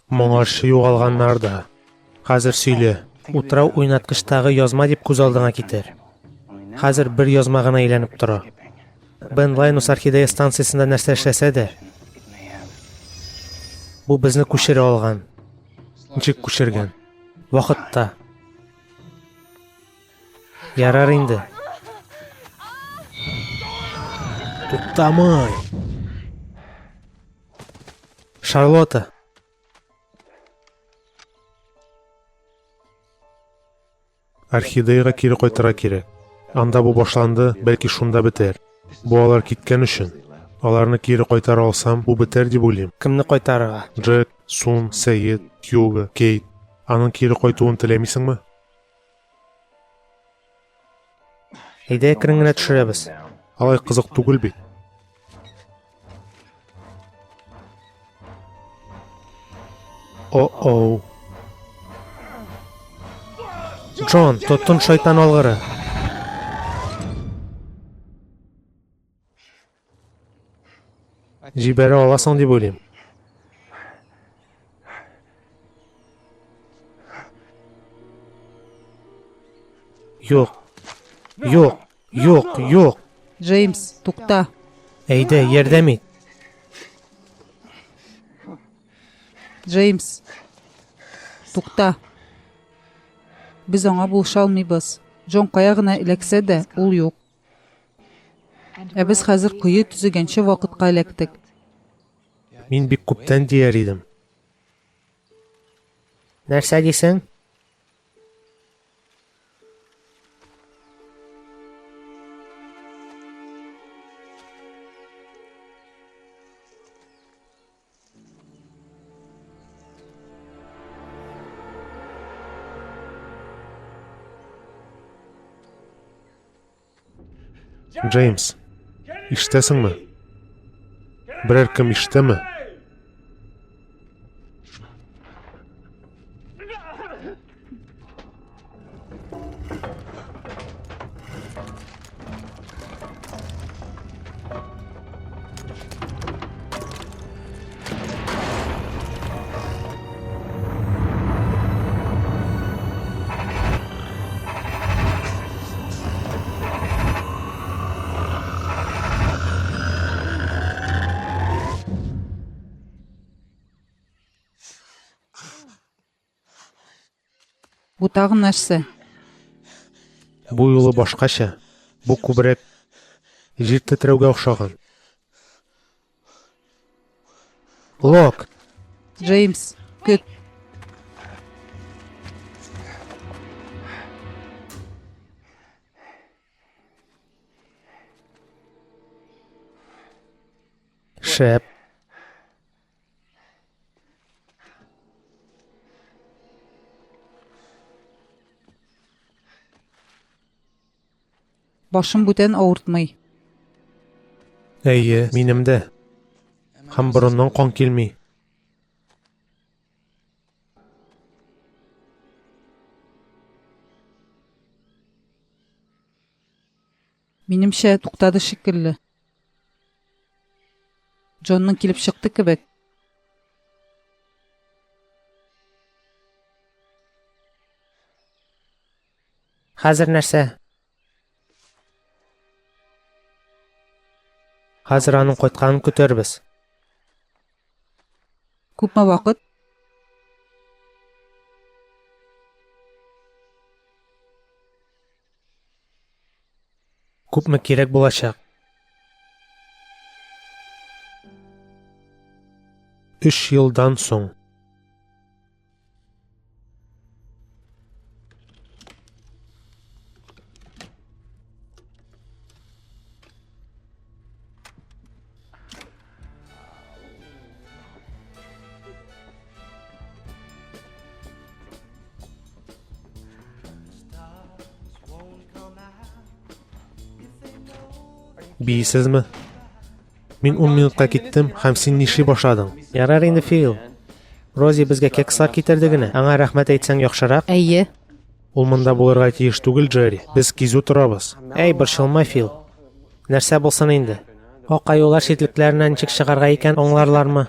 Моңарчы югалганнар да. Хәзер сөйлә. Утрау уйнаткычтагы язма дип күз алдыңа китер. Хәзер бер язма гына әйләнеп тора. Бен Лайнус Орхидея станциясендә нәрсә эшләсә дә, бу безне күчерә алган. Ничек күчергән? Вакытта. Ярар инде. Туктамый. Шарлотта. Орхидеяга кире кайтырга кирәк. Анда бу башланды, бәлки шунда бетәр. Бу алар киткән өчен. Аларны кире кайтара алсам, бу бетәр дип уйлыйм. Кемне кайтарырга? Джек, Сун, Сәет, Хьюго, Кейт. Аның кире кайтуын теләмисеңме? Әйдә әкрен генә төшерәбез. Алай кызык түгел бит. О-оу. Джон, тотын шайтан алгыры. Җибәрә аласың дип уйлыйм. Юк. Юк. Юк, юк. Джеймс, тукта. Әйдә, ярдәм ит. Джеймс. Тукта. Без аңа булыша алмыйбыз. Джон кая гына эләксә дә, ул юк. Ә без хәзер кое төзегәнче вакытка эләктек. Мин бик күптән дияр идем. Нәрсә дисең? Джеймс, ишетәсеңме? Берәр кем ишетәме? Бу тагын нәрсә? Бу юлы башкача. Бу күбрәк җир тетрәүгә охшаган. Лок! Джеймс, көт. Шәп. Башым бүтән авыртмый. Әйе, минем дә. Һәм борыннан кан килми. Минемчә, туктады шикелле. Джонның килеп чыкты кебек. Хәзер нәрсә? Хәзер аның кайтканын көтәрбез. Күпме вакыт? Күпме кирәк булачак? Өч елдан соң. Биисезме? Мин 10 минутка киттем һәм син нишли башладың? Ярар инде, Фил. Рози безгә кекслар китерде генә. Аңа рәхмәт әйтсәң яхшырак. Әйе. Ул монда булырга тиеш түгел, Джерри. Без кизү торабыз. Әй, борчылма, Фил. Нәрсә булсын инде? Ак аюлар читлекләреннән ничек чыгарга икән, аңларлармы?